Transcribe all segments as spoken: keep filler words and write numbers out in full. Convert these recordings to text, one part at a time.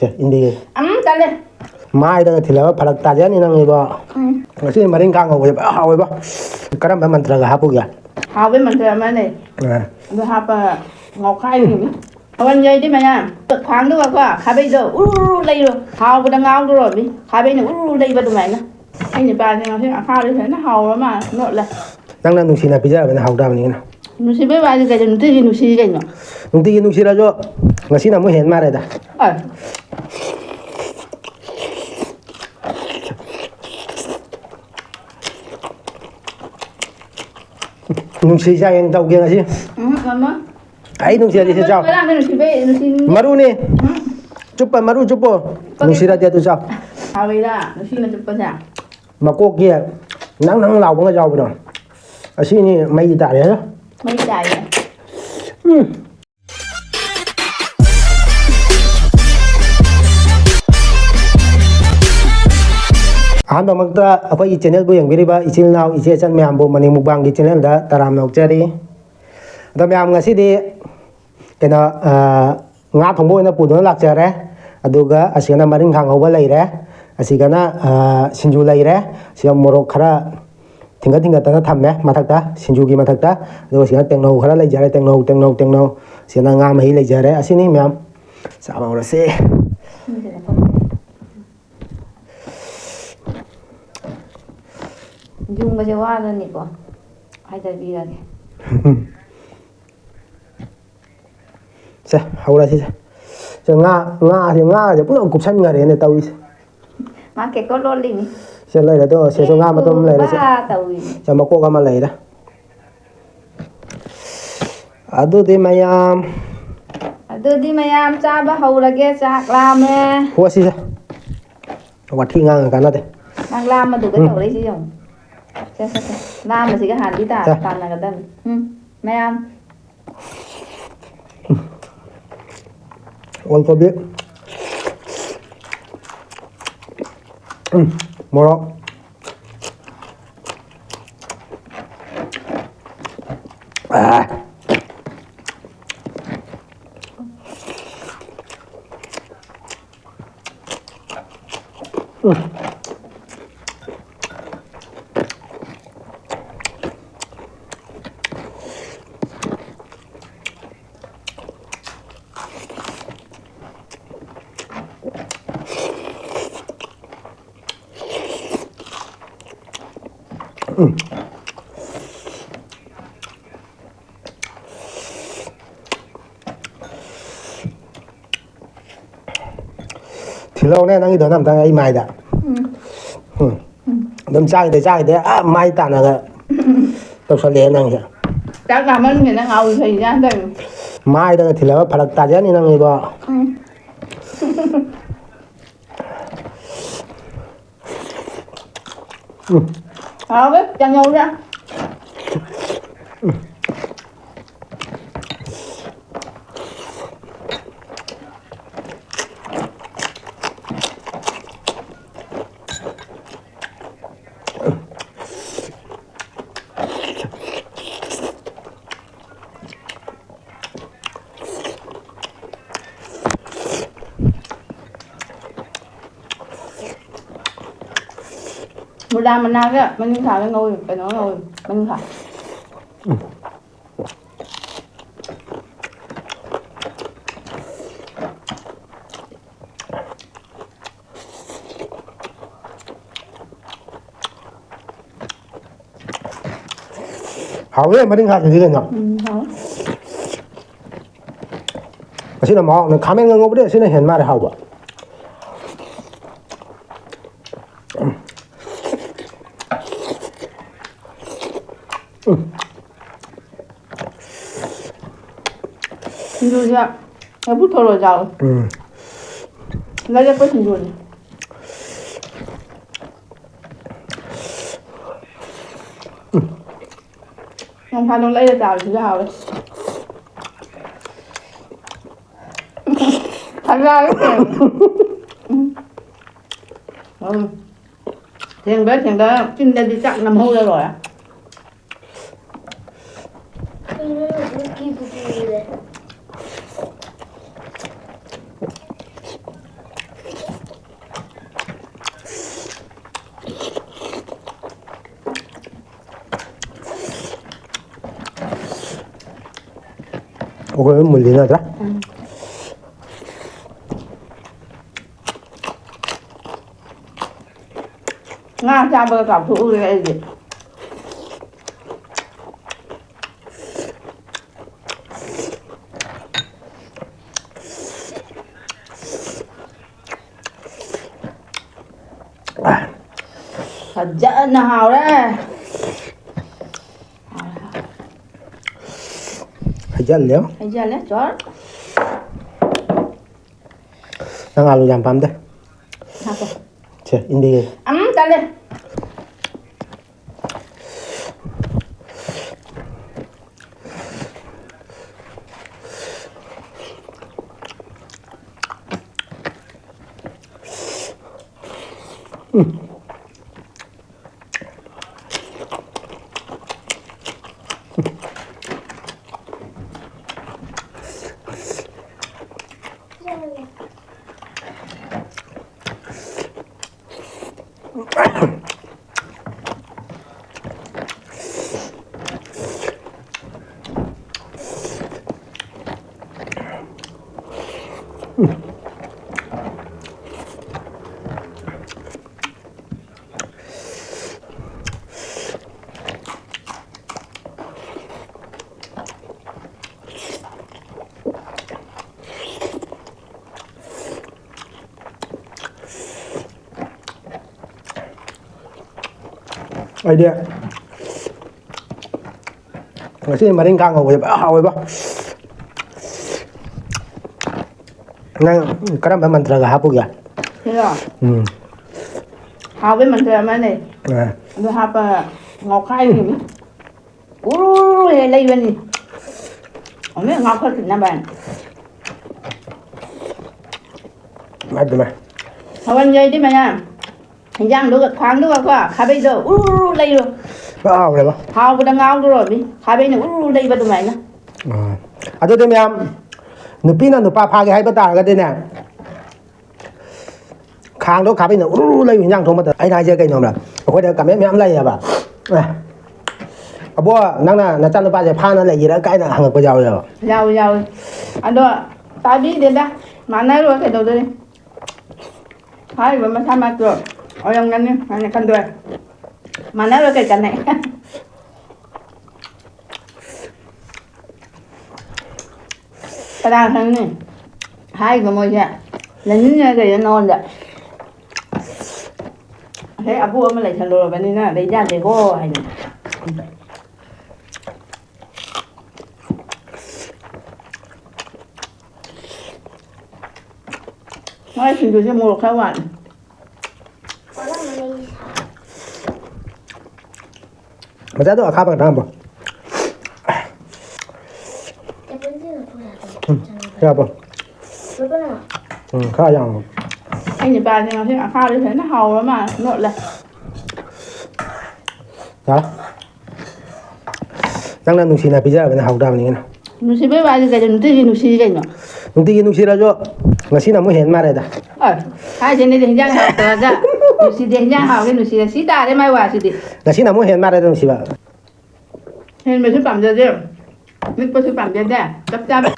ꯑꯦ, ꯏꯟꯗꯤꯒꯤ꯫ ꯎꯝ, ꯇꯜꯂꯦ꯫ ꯃꯥꯏꯗꯒ ꯊꯤꯜꯂꯒ ꯐꯔꯛ ꯇꯥꯖꯅꯤ ꯅꯪꯒꯤꯕꯣ꯫ ꯎꯝ꯫ ꯉꯁꯤ ꯃꯔꯤꯡꯈꯥ ꯉꯧꯕꯁꯦ ꯐꯖ ꯍꯥꯎꯋꯦꯕ꯫ ꯀꯔꯝꯕ ꯃꯟꯇ꯭ꯔꯒ ꯍꯥꯞꯄꯨꯒꯦ? ꯍꯥꯎꯕꯩ ꯃꯟꯇ꯭ꯔ ꯑꯃ ꯂꯩ꯫ ꯑ꯫ ꯑꯗꯨ ꯍꯥꯞꯄ ꯉꯧꯈꯥꯏꯔꯤꯅꯤ꯫ ꯊꯥꯕꯜ ꯌꯩꯗꯤ ꯃꯌꯥꯝ ꯈꯥꯡꯗꯨꯒꯀꯣ ꯈꯥꯕꯩꯗꯣ ꯎꯔꯨ ꯎꯔꯨ ꯂꯩꯔꯣ꯫ ꯍꯥꯎꯕꯗ ꯉꯥꯎꯗꯣꯔꯣꯕꯤ꯫ ꯈꯥꯕꯩꯅ ꯎꯔꯨ ꯎꯔꯨ ꯂꯩꯕ ꯑꯗꯨꯃꯥꯏꯅ꯫ ꯑꯩ ꯅꯨꯄꯥꯁꯦ ꯉꯁꯤ ꯑꯍꯥꯎꯕ ꯐꯖꯅ ꯍꯥꯎꯔ ꯃꯥꯜꯂꯦ, ꯅꯣꯠꯂꯦ꯫ ꯅꯪꯅ ꯅꯨꯡꯁꯤꯅ ꯄꯤꯖꯔꯕꯅꯤꯅ ꯍꯥꯎ ꯇꯥꯕꯅꯤ ꯀꯩꯅꯣ꯫ ꯅꯨꯡꯁꯤꯕꯩ ꯋꯥꯗꯤ ꯀꯩꯅꯣ, ꯅꯨꯡꯇꯤꯒꯤ ꯅꯨꯡꯁꯤꯔꯤ ꯀꯩꯅꯣ꯫ ꯅꯨꯡꯇꯤꯒꯤ ꯅꯨꯡꯁꯤꯔꯁꯨ ꯉꯁꯤꯅ ꯑꯃꯨꯛ ꯍꯦꯟ ꯃꯥꯜꯂꯦꯗ꯫ ꯑ꯫ ꯅꯨꯡꯁꯤ ꯆꯥꯌꯦꯡ ꯇꯧꯒꯦ ꯉꯁꯤ꯫ ꯎꯝ, ꯃꯃꯥ꯫ ꯑꯩ ꯅꯨꯡꯁꯤꯔꯗꯤ ꯁꯤ ꯆꯥꯎ꯫ ꯉꯔꯥꯡꯗ ꯅꯨꯡꯁꯤꯕꯩ, ꯅꯨꯡꯁꯤ-, ꯃꯔꯨꯅꯦ꯫ ꯎꯝ꯫ ꯆꯨꯞꯄ, ꯃꯔꯨ ꯆꯨꯞꯄꯣ꯫ ꯅꯨꯡꯁꯤꯔꯗꯤ ꯑꯗꯨ ꯆꯥꯎ꯫ ꯍꯥꯎꯋꯤꯗ, ꯅꯨꯡꯁꯤꯅ ꯆꯨꯞꯄꯁꯦ꯫ ꯃꯀꯣꯛꯀꯤ ꯅꯪ ꯅꯪ ꯂꯥꯎꯕꯒ ꯌꯥꯎꯕꯗꯣ꯫ ꯑꯁꯤꯅꯤ ꯃꯩ ꯇꯥꯔꯦ꯫ ꯃꯩ ꯇꯥꯔꯦ꯫ ꯎꯝ꯫ ꯑꯍꯥꯟꯕꯃꯛꯇ ꯑꯩꯈꯣꯏꯒꯤ ꯆꯦꯅꯦꯜꯕꯨ ꯌꯦꯡꯕꯤꯔꯤꯕ ꯏꯆꯤꯜ ꯏꯅꯥꯎ, ꯏꯆꯦ ꯏꯆꯟ ꯃꯌꯥꯝꯕꯨ ꯃꯅꯤ ꯃꯨꯛꯕꯥꯡꯒꯤ ꯆꯦꯅꯦꯜꯗ ꯇꯔꯥꯝꯅ ꯑꯣꯛꯆꯔꯤ꯫ ꯑꯗꯣ ꯃꯌꯥꯝ, ꯉꯁꯤꯗꯤ ꯀꯩꯅꯣ, ꯑ, ꯉꯥ ꯊꯣꯡꯕ ꯑꯣꯏꯅ ꯄꯨꯗꯨꯅ ꯂꯥꯛꯆꯔꯦ꯫ ꯑꯗꯨꯒ ꯑꯁꯤꯒꯅ ꯃꯔꯤꯡꯈꯥ ꯉꯧꯕ ꯂꯩꯔꯦ, ꯑꯁꯤꯒꯅ, ꯑ, ꯁꯤꯡꯖꯨ ꯂꯩꯔꯦ, ꯑꯁꯤꯒ ꯃꯣꯔꯣꯛ ꯈꯔ ꯊꯤꯡꯒꯠ ꯊꯤꯡꯒꯠꯇꯅ ꯊꯝꯃꯦ ꯃꯊꯛꯇ, ꯁꯤꯡꯖꯨꯒꯤ ꯃꯊꯛꯇ꯫ ꯑꯗꯨꯒ ꯁꯤꯗ ꯇꯦꯡꯅꯧ ꯈꯔ ꯂꯩꯖꯔꯦ, ꯇꯦꯡꯅꯧ, ꯇꯦꯡꯅꯧ, ꯇꯦꯡꯅꯧ꯫ ꯁꯤꯗ ꯉꯥ ꯃꯍꯤ ꯂꯩꯖꯔꯦ꯫ ꯑꯁꯤꯅꯤ ꯃꯌꯥꯝ, ꯆꯥꯕ ꯍꯧꯔꯁꯦ꯫ ꯌꯨꯡꯕꯁꯦ ꯋꯥꯗꯅꯤꯀꯣ, ꯍꯥꯏꯗꯕꯤꯔꯒꯦ꯫ ꯁꯦ, ꯍꯧꯔꯁꯤ ꯁꯦ꯫ ꯁꯦ, ꯉꯥ, ꯉꯥꯁꯦ, ꯉꯥꯁꯦ ꯄꯨꯂꯞ ꯀꯨꯞꯁꯟꯈꯔꯦꯅꯦ ꯇꯧꯔꯤꯁꯦ꯫ ꯃꯥ ꯀꯦꯀꯣ ꯂꯣꯜꯂꯤꯅꯤ꯫ ꯁꯦ, ꯂꯩꯔꯦ ꯑꯗꯣ, ꯁꯤꯁꯨ ꯉꯥ ꯃꯇꯨꯝ ꯑꯃ ꯂꯩꯔꯦ ꯁꯦ꯫ ꯕꯥ ꯇꯧꯏꯅꯤ꯫ ꯁꯦ, ꯃꯀꯣꯛ ꯑꯃ ꯂꯩꯔꯦ꯫ ꯑꯗꯨꯗꯤ ꯃꯌꯥꯝ꯫ ꯑꯗꯨꯗꯤ ꯃꯌꯥꯝ ꯆꯥꯕ ꯍꯧꯔꯒꯦ, ꯆꯥꯛ ꯂꯥꯝꯃꯦ꯫ ꯍꯣ, ꯁꯤꯁꯦ꯫ ꯋꯥꯊꯤ ꯉꯥꯡꯉ ꯀꯥꯟꯅꯗꯦ꯫ ꯅꯪ ꯂꯥꯝꯕꯗꯨꯒ ꯎꯝ꯫ ꯇꯧꯔꯛꯏꯁꯤ ꯌꯦꯡꯉꯨ꯫ ꯁꯦ, ꯁꯦ, ꯁꯦ꯫ ꯂꯥꯝꯕꯁꯤꯒ ꯍꯥꯟꯅꯗꯤ ꯇꯥ-, ꯁꯦ꯫ ꯇꯥꯟꯅꯒꯗꯕꯅꯤ꯫ ꯎꯝ, ꯃꯌꯥꯝ꯫ ꯑꯣꯜ ꯀꯣꯕꯤ꯫ ꯎꯝ, ꯃꯣꯔꯣꯛ꯫ ꯑꯥ꯫ ꯎꯝ꯫ ꯎꯝ꯫ ꯊꯤꯜꯂꯛꯎꯅꯦ ꯅꯪꯒꯤꯗꯣ ꯑꯝꯇꯪ ꯑꯩ ꯃꯥꯏꯗ꯫ ꯎꯝ꯫ ꯎꯝ꯫ ꯎꯝ꯫ ꯑꯗꯨꯝ ꯆꯥꯈꯤꯗꯦ, ꯆꯥꯈꯤꯗꯦ꯫ ꯑꯥ, ꯃꯥꯏ ꯇꯥꯟꯅꯒ ꯇꯧꯁꯜꯂꯛꯑꯦ ꯅꯪꯁꯦ꯫ ꯆꯥꯛ ꯂꯥꯝꯃꯟꯒ꯭ꯔꯦ ꯅꯪ ꯉꯥꯎꯔꯤ ꯐꯩꯔꯤ ꯆꯥꯗꯣꯏꯔꯣ? ꯃꯥꯏꯗꯒ ꯊꯤꯜꯂꯒ ꯐꯔꯛ ꯇꯥꯖꯅꯤ ꯅꯪꯒꯤꯗꯣ꯫ ꯎꯝ꯫ ꯎꯝ꯫ ꯍꯥꯎꯋꯦ, ꯀꯥꯡꯉꯧꯁꯦ꯫ ꯃꯨꯂꯥ ꯃꯅꯥꯒ ꯃꯅꯤꯡꯈꯥꯒ ꯉꯧꯔꯤ, ꯀꯩꯅꯣ ꯉꯧꯔꯤ, ꯃꯅꯤꯡꯈꯥ꯫ ꯍꯥꯎꯋꯦ, ꯃꯔꯤꯡꯈꯥꯁꯤꯗꯤ ꯀꯩꯅꯣ꯫ ꯎꯝ, ꯍꯥꯎꯋꯦ꯫ ꯑꯁꯤꯅ ꯃꯍꯥꯎ, ꯈꯥꯃꯦꯟꯒ ꯉꯧꯕꯗꯤ ꯑꯁꯤꯅ ꯍꯦꯟ ꯃꯥꯜꯂꯦ ꯍꯥꯎꯕ꯫ ꯎꯝ꯫ ꯁꯤꯡꯖꯨꯁꯦ ꯂꯐꯨ ꯊꯔꯣ ꯆꯥꯎ꯫ ꯎꯝ꯫ ꯂꯩꯔꯛꯄ ꯁꯤꯡꯖꯨꯅꯤ꯫ ꯅꯣꯡ ꯐꯥꯗꯣꯛ ꯂꯩꯔ ꯆꯥꯕꯁꯤꯁꯨ ꯍꯥꯎꯋꯦ꯫ ꯐꯖꯔꯦ꯫ ꯎꯝ꯫ ꯎꯝ꯫ ꯊꯦꯡꯗ ꯊꯦꯡꯗ ꯆꯤꯟꯗꯗꯤ ꯆꯥꯛ ꯅꯝꯍꯧꯔ ꯂꯣꯏꯔꯦ꯫ ꯑꯩꯈꯣꯏ ꯃꯨꯜꯂꯤ ꯅꯠꯇ꯭ꯔꯥ? ꯎꯝ꯫ ꯉꯥ ꯆꯥꯕꯒ ꯀꯥꯎꯊꯣꯛꯎꯔꯦ ꯑꯩꯗꯤ꯫ ꯐꯖꯅ ꯍꯥꯎꯔꯦ꯫ ꯍꯩꯖꯜꯂꯦ꯫ ꯍꯩꯖꯜꯂꯦ, ꯆꯣꯔ꯫ ꯅꯪ ꯑꯥꯂꯨ ꯌꯥꯝ ꯄꯥꯝꯗꯦ꯫ ꯍꯥꯞꯄꯣ꯫ ꯁꯦ, ꯏꯟꯕꯤꯒꯦ꯫ ꯎꯝ, ꯇꯜꯂꯦ꯫ ꯑꯩꯗꯤ ꯉꯁꯤ ꯃꯔꯤꯡꯈꯥ ꯉꯧꯕꯁꯦ ꯐꯖꯅ ꯍꯥꯎꯋꯦꯕ꯫ ꯅꯪ ꯀꯔꯝꯕ ꯃꯟꯇ꯭ꯔꯒ ꯍꯥꯞꯄꯨꯒꯦ? ꯁꯤꯔꯣ? ꯎꯝ꯫ ꯍꯥꯎꯕꯩ ꯃꯟꯇ꯭ꯔ ꯑꯃ ꯂꯩ꯫ ꯑꯥ꯫ ꯑꯗꯨ ꯍꯥꯞꯄ ꯉꯧꯈꯥꯏꯔꯤꯅꯤ꯫ ꯎꯔꯨꯔꯨ ꯍꯦꯛ ꯂꯩꯕꯅꯤ꯫ ꯑꯃꯨꯛ ꯉꯥꯎꯈꯠꯈꯤꯅꯕ ꯍꯥꯏꯅ꯫ ꯏꯃꯥꯏ ꯄꯦꯝꯃ꯫ ꯁꯧꯍꯟꯒꯦ ꯍꯥꯏꯗꯤ ꯃꯌꯥꯝ꯫ ꯍꯤꯟꯖꯥꯡꯗꯨꯒ, ꯈꯥꯡꯗꯨꯒꯀꯣ, ꯈꯥꯕꯩꯗꯣ ꯎꯔꯨꯔꯨ ꯂꯩꯔꯣ꯫ ꯐꯖꯅ ꯍꯥꯎꯔꯦꯕ꯫ ꯍꯥꯎꯕꯗ ꯉꯥꯎꯗꯣꯔꯣ ꯃꯤ꯫ ꯈꯥꯕꯩꯅ ꯎꯔꯨꯔꯨ ꯂꯩꯕ ꯑꯗꯨꯃꯥꯏꯅ꯫ ꯑꯥ꯫ ꯑꯗꯨꯗꯤ ꯃꯌꯥꯝ, ꯅꯨꯄꯤꯅ ꯅꯨꯄꯥ ꯐꯥꯒꯦ ꯍꯥꯏꯕ ꯇꯥꯔꯒꯗꯤꯅꯦ, ꯈꯥꯡꯗꯣ ꯈꯥꯕꯩꯅ ꯎꯔꯨꯔꯨ ꯂꯩꯌꯨ ꯍꯤꯟꯖꯥꯡ ꯊꯣꯡꯕꯗ꯫ ꯑꯩꯅ ꯍꯥꯏꯁꯦ ꯀꯩꯅꯣ ꯈꯪꯕ꯭ꯔꯥ? ꯑꯩꯈꯣꯏꯗ comment ꯃꯌꯥꯝ ꯂꯩꯌꯦꯕ꯫ ꯑꯦ꯫ ꯑꯕꯣ, ꯅꯪꯅ ꯅꯆꯥꯅꯨꯄꯥꯁꯦ ꯐꯥꯅ ꯂꯩꯒꯦꯔꯥ ꯀꯥꯏꯅ ꯍꯪꯉꯛꯄ ꯌꯥꯎꯋꯦꯕ꯫ ꯌꯥꯎꯏ, ꯌꯥꯎꯏ꯫ ꯑꯗꯣ ꯇꯥꯕꯤꯗꯦꯗ, ꯃꯥꯟꯅꯔꯣꯏ ꯀꯩꯗꯧꯗꯣꯏꯅꯤ? ꯍꯥꯏꯔꯤꯕ ꯃꯁꯥꯃꯛꯇꯣ ꯑꯣꯏꯔꯝꯒꯅꯤ ꯍꯥꯏꯅ ꯈꯟꯗꯣꯛꯑꯦ꯫ ꯃꯥꯟꯅꯔꯣꯏ ꯀꯩ ꯀꯥꯟꯅꯩ? ꯀꯅꯥ ꯈꯪꯅꯤ? ꯍꯥꯏꯔꯤꯕ ꯃꯣꯏꯁꯦ ꯂꯩꯅꯤꯡꯉꯦ ꯀꯩꯅꯣ ꯅꯉꯣꯟꯗ꯫ ꯉꯁꯥꯏ ꯑꯕꯨ ꯑꯃ ꯂꯩꯁꯜꯂꯨꯔꯕꯅꯤꯅ ꯂꯩ ꯌꯥꯗꯦꯀꯣ ꯍꯥꯏꯅ꯫ ꯃꯥꯏ ꯁꯤꯡꯖꯨꯁꯦ ꯃꯣꯔꯣꯛ ꯈꯔ ꯋꯥꯠꯂꯤ꯫ ꯃꯆꯥꯗꯣ ꯑꯈꯥꯕ ꯈꯛꯇ ꯍꯥꯞꯄꯣ꯫ ꯎꯝ, ꯌꯥꯕ꯭ꯔꯣ? ꯎꯝ, ꯈꯔ ꯌꯥꯝꯃꯣ꯫ ꯑꯩ ꯅꯨꯄꯥꯁꯦ ꯉꯁꯤ ꯑꯈꯥꯕꯁꯦ ꯐꯖꯅ ꯍꯥꯎꯔ ꯃꯥꯜꯂꯦ, ꯅꯣꯠꯂꯦ꯫ ꯌꯥꯔꯦ꯫ ꯅꯪꯅ ꯅꯨꯡꯁꯤꯅ ꯄꯤꯖꯔꯕꯅꯤꯅ ꯍꯥꯎ ꯇꯥꯕꯅꯤ ꯀꯩꯅꯣ꯫ ꯅꯨꯡꯁꯤꯕꯩ ꯋꯥꯗꯤ ꯀꯩꯅꯣ? ꯅꯨꯡꯇꯤꯒꯤ ꯅꯨꯡꯁꯤ ꯀꯩꯅꯣ? ꯅꯨꯡꯇꯤꯒꯤ ꯅꯨꯡꯁꯤꯔꯁꯨ ꯉꯁꯤꯅ ꯑꯃꯨꯛ ꯍꯦꯟ ꯃꯥꯜꯂꯦꯗ꯫ ꯑ, ꯍꯥꯏꯁꯤꯅꯗꯤ ꯍꯤꯟꯖꯥꯡ ꯍꯥꯎꯇ꯭ꯔꯒ ꯅꯨꯡꯁꯤꯗꯦ, ꯍꯤꯟꯖꯥꯡ ꯍꯥꯎꯒꯦ ꯅꯨꯡꯁꯤꯔꯦ, ꯁꯤ ꯇꯥꯔꯦ ꯃꯥꯏ ꯋꯥꯁꯤꯗꯤ꯫ ꯉꯁꯤꯅ ꯑꯃꯨꯛ ꯍꯦꯟ ꯃꯥꯜꯂꯦꯗ ꯅꯨꯡꯁꯤꯕ꯫ ꯍꯦꯟꯕꯁꯨ ꯄꯥꯝꯖꯗꯦ, ꯂꯤꯛꯄꯁꯨ ꯄꯥꯝꯖꯗꯦ, ꯆꯞ ꯆꯥꯕ꯫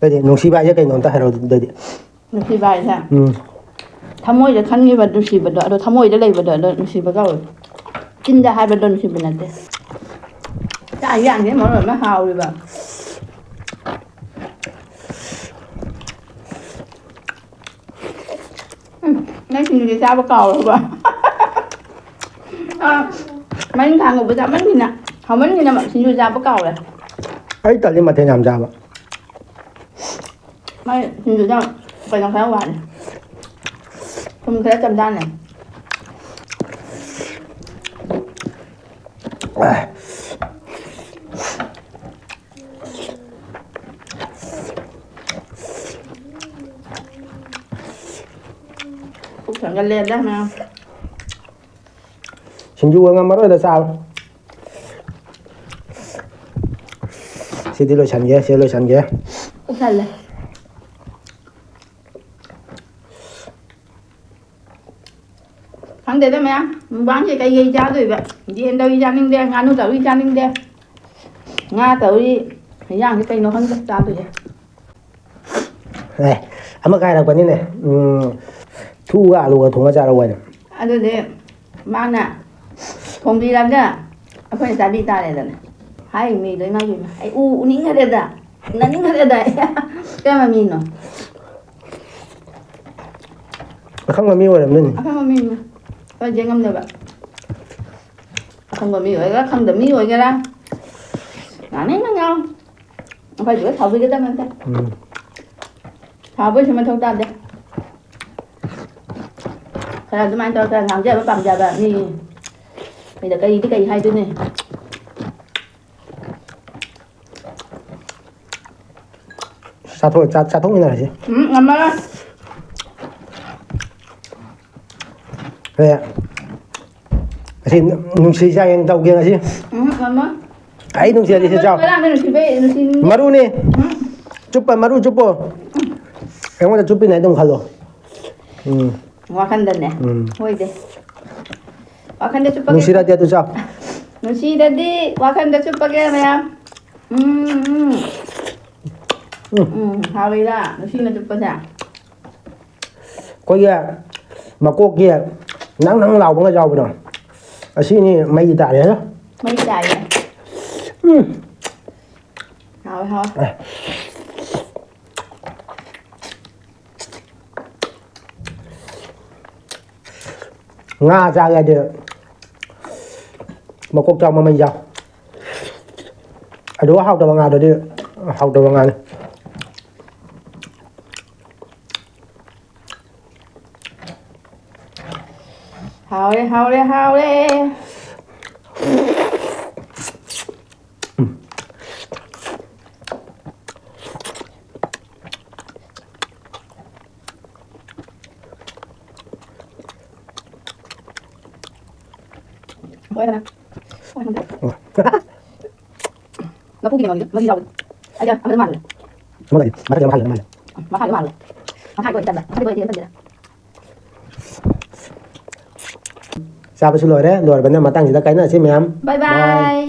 ꯑꯗꯨꯗꯤ ꯅꯨꯡꯁꯤꯕ ꯍꯥꯏꯁꯦ ꯀꯩꯅꯣ ꯑꯝꯇ ꯍꯥꯏꯔꯛꯑꯣ ꯑꯗꯨꯗꯤ꯫ ꯅꯨꯡꯁꯤꯕ ꯍꯥꯏꯁꯦ ꯎꯝ꯫ ꯊꯃꯣꯏꯗ ꯈꯟꯈꯤꯕ ꯅꯨꯡꯁꯤꯕꯗꯣ, ꯑꯗꯣ ꯊꯃꯣꯏꯗ ꯂꯩꯕꯗꯣ, ꯑꯗꯣ ꯅꯨꯡꯁꯤꯕ ꯀꯧꯋꯦ꯫ ꯆꯤꯟꯗ ꯍꯥꯏꯕꯗꯣ ꯅꯨꯡꯁꯤꯕ ꯅꯠꯇꯦ꯫ ꯆꯥꯛ ꯌꯦꯟꯁꯥꯡꯁꯦ ꯃꯔꯣꯟ ꯑꯃ ꯍꯥꯎꯔꯤꯕ꯫ ꯎꯝ, ꯅꯪ ꯁꯤꯡꯖꯨꯁꯦ ꯆꯥꯕ ꯀꯥꯎꯔꯕ? ꯑꯥ, ꯃꯅꯤꯡ ꯈꯥꯡ ꯉꯧꯕ ꯆꯥꯃꯟꯒꯤꯅ, ꯍꯥꯎꯃꯟꯒꯤꯅ ꯁꯤꯡꯖꯨ ꯆꯥꯕ ꯀꯥꯎꯔꯦ꯫ ꯑꯩ ꯇꯜꯂꯤ ꯃꯊꯦꯜ ꯌꯥꯝ ꯆꯥꯕ꯫ ꯃꯥꯏ ꯁꯤꯡꯖꯨꯗ ꯀꯩꯅꯣ ꯈꯔ ꯋꯥꯠꯂꯦ꯫ ꯊꯨꯝ ꯈꯔ ꯆꯝꯖꯥꯜꯂꯦ꯫ ꯄꯨꯛ ꯊꯟꯒꯠꯂꯦꯗ ꯃꯌꯥꯝ꯫ ꯁꯤꯡꯖꯨꯒ ꯉꯝꯃꯔꯣꯏꯗ ꯆꯥꯕ꯫ ꯁꯤꯗꯤ ꯂꯣꯏꯁꯟꯒꯦ, ꯁꯤ ꯂꯣꯏꯁꯟꯒꯦ꯫ ꯄꯨꯛ ꯊꯜꯂꯦ꯫ ꯈꯪꯗꯦꯗ ꯃꯌꯥꯝ, ꯃꯨꯛꯕꯥꯡꯁꯦ ꯀꯩꯀꯩ ꯆꯥꯗꯣꯏꯕ? ꯌꯦꯟ ꯇꯧꯔꯤ ꯆꯥꯅꯤꯡꯗꯦ, ꯉꯥꯅꯨ ꯇꯧꯔꯤ ꯆꯥꯅꯤꯡꯗꯦ, ꯉꯥ ꯇꯧꯔꯤ, ꯏꯟꯖꯥꯡꯁꯦ ꯀꯩꯅꯣ ꯈꯪꯗꯦ ꯆꯥꯗꯣꯏꯁꯦ꯫ ꯑꯦ, ꯑꯃ ꯀꯥꯏꯔꯛꯄꯅꯤꯅꯦ꯫ ꯎꯝ, ꯊꯨꯒ ꯑꯂꯨꯒ ꯊꯣꯡꯉ ꯆꯥꯔꯛꯑꯣ ꯍꯥꯏꯅ꯫ ꯑꯗꯨꯗꯤ ꯃꯥꯅ ꯊꯣꯡꯕꯤꯔꯒ ꯑꯩꯈꯣꯏꯅ ꯆꯥꯕꯤ ꯇꯥꯔꯦꯗꯅ꯫ ꯍꯥꯏ ꯃꯤꯗꯣ, ꯏꯃꯥ ꯏꯕꯦꯝꯃ, ꯑꯩ ꯎ ꯎꯅꯤꯡꯈ꯭ꯔꯦꯗ, ꯎꯅꯅꯤꯡꯈ꯭ꯔꯦꯗ꯫ ꯀꯔꯝꯕ ꯃꯤꯅꯣ? ꯑꯈꯪꯕ ꯃꯤ ꯑꯣꯏꯔꯝꯗꯣꯏꯅꯤ꯫ ꯑꯈꯪꯕ ꯃꯤꯅꯤ꯫ ꯑꯩꯈꯣꯏ ꯆꯦ ꯉꯝꯗꯕ꯫ ꯑꯈꯪꯕ ꯃꯤ ꯑꯣꯏꯒꯦꯔꯥ, ꯈꯪꯗꯕ ꯃꯤ ꯑꯣꯏꯒꯦꯔꯥ, ꯉꯥꯡꯅꯤꯡ ꯉꯥꯡ꯫ ꯑꯩꯈꯣꯏꯗꯤ ꯂꯣꯏ ꯁꯥꯎꯕꯤꯒꯗꯕ ꯅꯠꯇꯦ꯫ ꯎꯝ꯫ ꯁꯥꯎꯕꯩꯁꯨ ꯃꯊꯧ ꯇꯥꯗꯦ꯫ ꯈꯔ ꯑꯗꯨꯃꯥꯏꯅ ꯇꯧꯔꯒ ꯈꯔ ꯉꯥꯡꯖꯕ ꯄꯥꯝꯖꯕ ꯃꯤ꯫ ꯀꯩꯗ ꯀꯔꯤꯗꯤ ꯀꯔꯤ ꯍꯥꯏꯗꯣꯏꯅꯣ? ꯆꯥꯊꯣꯛ-, ꯆꯥ-, ꯆꯥꯊꯣꯛꯃꯤꯟꯅꯔꯁꯤ꯫ ꯎꯝ, ꯉꯝꯃꯔꯣꯏ꯫ ꯍꯦ, ꯑꯁꯤ ꯅꯨꯡꯁꯤ ꯆꯥꯌꯦꯡ ꯇꯧꯒꯦ ꯉꯁꯤ꯫ ꯎꯝ, ꯉꯝꯃꯣꯏ꯫ ꯑꯩ ꯅꯨꯡꯁꯤ ꯍꯥꯏꯗꯤ ꯁꯤ ꯆꯥꯎ꯫ ꯉꯔꯥꯡꯗ ꯅꯨꯡꯁꯤꯕꯩ, ꯅꯨꯡꯁꯤ-, ꯃꯔꯨꯅꯤ꯫ ꯎꯝ꯫ ꯆꯨꯞꯄ, ꯃꯔꯨ ꯆꯨꯞꯄꯣ꯫ ꯑꯩꯉꯣꯟꯗ ꯆꯨꯞꯄꯤꯅꯦ ꯑꯗꯨꯝ ꯈꯜꯂꯣ꯫ ꯎꯝ꯫ ꯋꯥꯈꯟꯗꯅꯦ꯫ ꯎꯝ꯫ ꯍꯣꯏꯗꯦ꯫ ꯋꯥꯈꯟꯗ ꯆꯨꯞꯄꯒꯦ꯫ ꯅꯨꯡꯁꯤꯔꯗꯤ ꯑꯗꯨ ꯆꯥꯎ꯫ ꯅꯨꯡꯁꯤꯔꯗꯤ ꯋꯥꯈꯟꯗ ꯆꯨꯞꯄꯒꯦ ꯃꯌꯥꯝ꯫ ꯎꯝ, ꯎꯝ꯫ ꯎꯝ꯫ ꯎꯝ, ꯍꯥꯎꯋꯤꯗ ꯅꯨꯡꯁꯤꯅ ꯆꯨꯞꯄꯁꯦ꯫ ꯑꯩꯈꯣꯏꯒꯤ ꯃꯀꯣꯛꯀꯤ ꯅꯪ ꯅꯪ ꯂꯥꯎꯕꯒ ꯌꯥꯎꯕꯗꯣ, ꯑꯁꯤꯅꯤ ꯃꯩ ꯇꯥꯔꯦ꯫ ꯃꯩ ꯇꯥꯏꯌꯦ꯫ ꯎꯝ꯫ ꯍꯥꯎꯋꯦ, ꯍꯥꯎꯋꯦ꯫ ꯑꯦ꯫ ꯉꯥ ꯆꯥꯒꯦ ꯍꯥꯏꯗꯤ ꯃꯀꯣꯛ ꯆꯥꯎ, ꯃꯃꯩ ꯆꯥꯎ꯫ ꯑꯗꯨꯒ ꯍꯥꯎꯇꯕ ꯉꯥꯗꯨꯗꯤ ꯍꯥꯎꯇꯕ ꯉꯥꯅꯤ꯫ ꯍꯥꯎꯔꯦ, ꯍꯥꯎꯔꯦ, ꯍꯥꯎꯔꯦ꯫ ꯍꯣꯏ, ꯀꯅꯥ? ꯍꯣꯏ, ꯍꯟꯗꯛ꯫ ꯂꯐꯨꯒꯤ ꯀꯩꯅꯣꯅꯤꯗ, ꯃꯍꯤ ꯌꯥꯎꯕꯗꯣ꯫ ꯑꯩꯗꯤ ꯑꯃꯗ ꯃꯥꯜꯂꯨꯔꯦ꯫ ꯑꯃꯗ ꯃꯊꯛꯇ ꯃꯈꯥꯗ ꯃꯥꯜꯂꯦ꯫ ꯃꯈꯥꯗ ꯃꯥꯜꯂꯨꯔꯦ꯫ ꯃꯈꯥꯗ ꯑꯣꯏꯔꯗꯤ ꯆꯟꯕ꯫ ꯃꯊꯛꯇ ꯑꯣꯏꯔꯗꯤ ꯆꯟꯗꯦꯗ꯫ ꯆꯥꯕꯁꯨ ꯂꯣꯏꯔꯦ꯫ ꯂꯣꯏꯔꯕꯅꯤꯅ ꯃꯇꯥꯡꯁꯤꯗ ꯀꯥꯏꯅꯔꯁꯤ ꯃꯌꯥꯝ꯫ Bye bye.